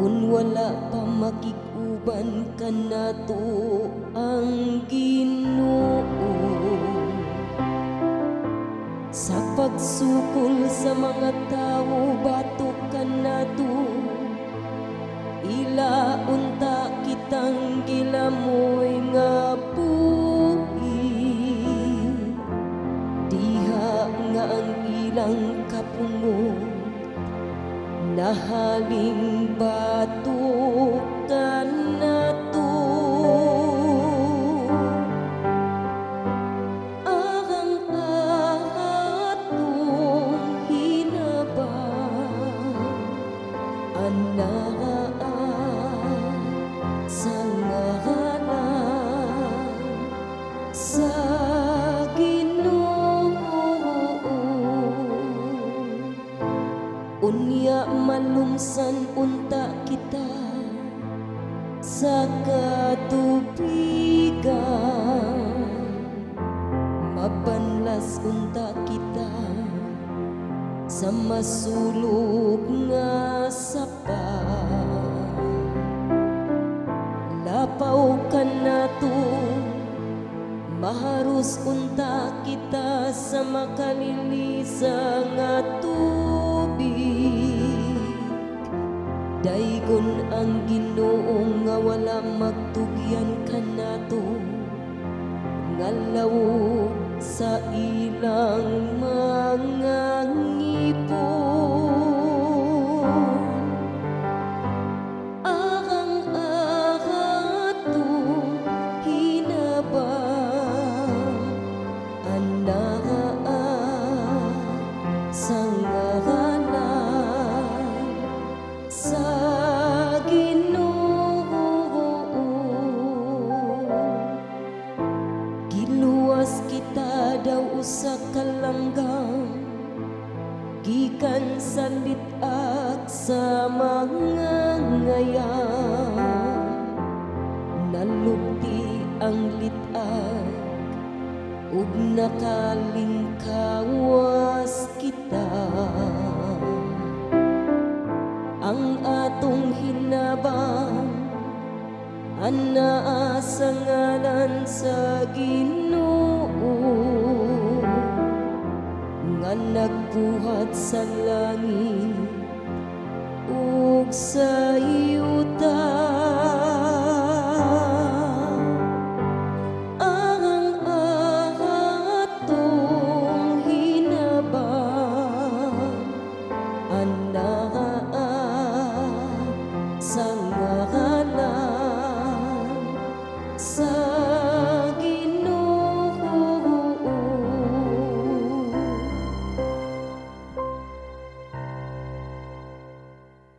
Kun wala pa makig-uban kanato ang Ginoo sa pagsukol sa mga tawo batok kanato, ila unta kitang gilamoy nga buhi diha nga ang ilang kapungot nahaling batok kanato. Ang atong hinabang anaa sa ngalan sa Ginoo. Unya malumsan unta kita sa katubigan, mabanlas unta kita sa masulog nga sapa. Lapaw kanato, maharos unta kita sa makalilisa nga tubig. Daygon ang Ginoo nga wala magtugyan kanato nga lawog sa ilang mga ngipon. Ang atong hinabang anaa sa ngalan sa Ginoo. Giluwas kita daw usa ka langgam gikan sa lit-ag sa mga ngayam. Nalupti ang lit-ag ug nakalingkawas kita. Ang atong hinabang anaa sa ngalan sa Ginoo nga nagbuhat sa langit ug sa